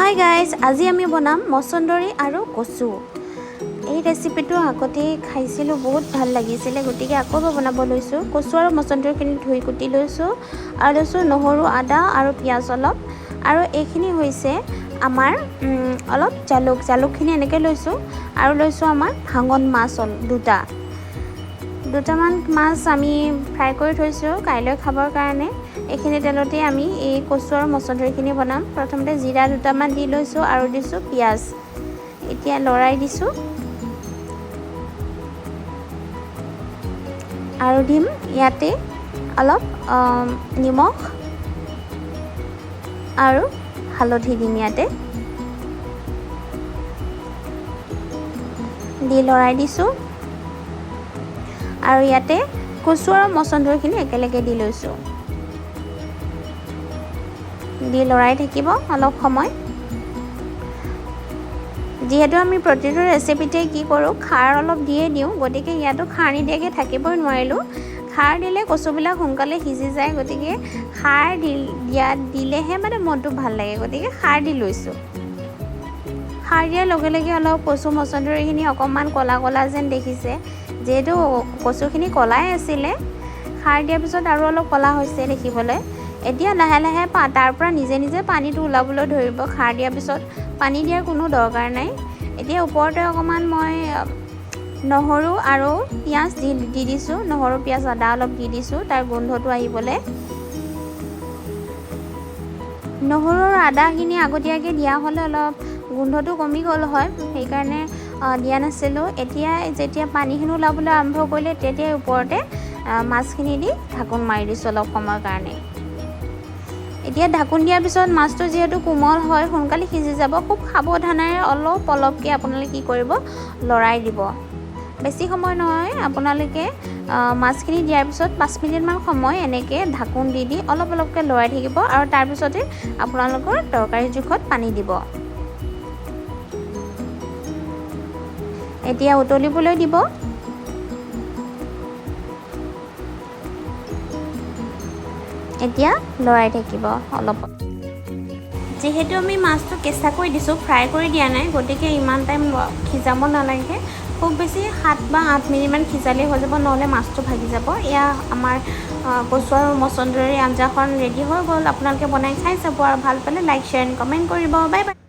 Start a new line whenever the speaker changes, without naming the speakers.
Hi guys, আজি আমি বনাম মছন্দৰী আৰু কচু। এই ৰেচিপিটো আগতে খাইছিলোঁ, বহুত ভাল লাগিছিলে, গতিকে আকৌ এবাৰ বনাব লৈছোঁ। কচু আৰু মছন্দৰীখিনি ধুই কুটি লৈছোঁ আৰু লৈছোঁ নহৰু, আদা আৰু পিঁয়াজ অলপ। আৰু এইখিনি হৈছে আমাৰ অলপ জালুক, জালুকখিনি এনেকৈ লৈছোঁ। আৰু লৈছোঁ আমাৰ ভাঙন মাছ দুটা, দুটামান মাছ আমি ফ্ৰাই কৰি থৈছোঁ কাইলৈ খাবৰ কাৰণে। এইখিনি তেলতে আমি এই কচু আৰু মছন্দৰীখিনি বনাম। প্ৰথমতে জিৰা দুটামান দি লৈছোঁ আৰু দিছোঁ পিঁয়াজ। এতিয়া লৰাই দিছোঁ আৰু দিম ইয়াতে অলপ নিমখ আৰু হালধি দিম ইয়াতে, দি লৰাই দিছোঁ। আৰু ইয়াতে কচু আৰু মছন্দৰীখিনি একেলগে দি লৈছোঁ, দি লৰাই থাকিব অলপ সময়। যিহেতু আমি প্ৰতিটো ৰেচিপিতে কি কৰোঁ, খাৰ অলপ দিয়ে দিওঁ, গতিকে ইয়াতো খাৰ নিদিয়াকৈ থাকিবই নোৱাৰিলোঁ। খাৰ দিলে কচুবিলাক সোনকালে সিজি যায়, গতিকে খাৰ দিলেহে মানে মনটো ভাল লাগে, গতিকে খাৰ দি লৈছোঁ। খাৰ দিয়াৰ লগে লগে অলপ কচু মছন্দৰীখিনি অকণমান ক'লা ক'লা যেন দেখিছে, যিহেতু কচুখিনি ক'লাই আছিলে, খাৰ দিয়াৰ পিছত আৰু অলপ ক'লা হৈছে দেখিবলৈ। এতিয়া লাহে লাহে তাৰ পৰা নিজে নিজে পানীটো ওলাবলৈ ধৰিব। খাৰ দিয়াৰ পিছত পানী দিয়াৰ কোনো দৰকাৰ নাই। এতিয়া ওপৰতে অকণমান মই নহৰু আৰু পিঁয়াজ দি দিছোঁ, নহৰু পিঁয়াজ আদা অলপ দি দিছোঁ তাৰ গোন্ধটো আহিবলৈ। নহৰু আৰু আদাখিনি আগতীয়াকৈ দিয়া হ'লে অলপ গোন্ধটো কমি গ'ল হয়, সেইকাৰণে দিয়া নাছিলোঁ। এতিয়া যেতিয়া পানীখিনি ওলাবলৈ আৰম্ভ কৰিলে তেতিয়াই ওপৰতে মাছখিনি দি ঢাকোন মাৰি দিছোঁ অলপ সময়ৰ কাৰণে। এতিয়া ঢাকোন দিয়াৰ পিছত মাছটো যিহেতু কোমল হয়, সোনকালে সিজি যাব। খুব সাৱধানেৰে অলপ অলপকৈ আপোনালোকে কি কৰিব, লৰাই দিব। বেছি সময় নহয়, আপোনালোকে মাছখিনি দিয়াৰ পিছত 5 মিনিটমান সময় এনেকৈ ঢাকোন দি দি অলপ অলপকৈ লৰাই থাকিব আৰু তাৰপিছতে আপোনালোকৰ তৰকাৰীৰ জোখত পানী দিব। এতিয়া উতলিবলৈ দিব। এতিয়া লৰাই থাকিব অলপ। যিহেতু আমি মাছটো কেঁচাকৈ দিছোঁ, ফ্ৰাই কৰি দিয়া নাই, গতিকে ইমান টাইম সিজাব নালাগে। খুব বেছি 7 বা 8 মিনিটমান সিজালেই হৈ যাব, নহ'লে মাছটো ভাগি যাব। এয়া আমাৰ কচু আৰু মছন্দৰীৰ আঞ্জাখন ৰেডি হৈ গ'ল। আপোনালোকে বনাই খাই চাব আৰু ভাল পালে লাইক, শ্বেয়াৰ এণ্ড কমেণ্ট কৰিব। Bye bye.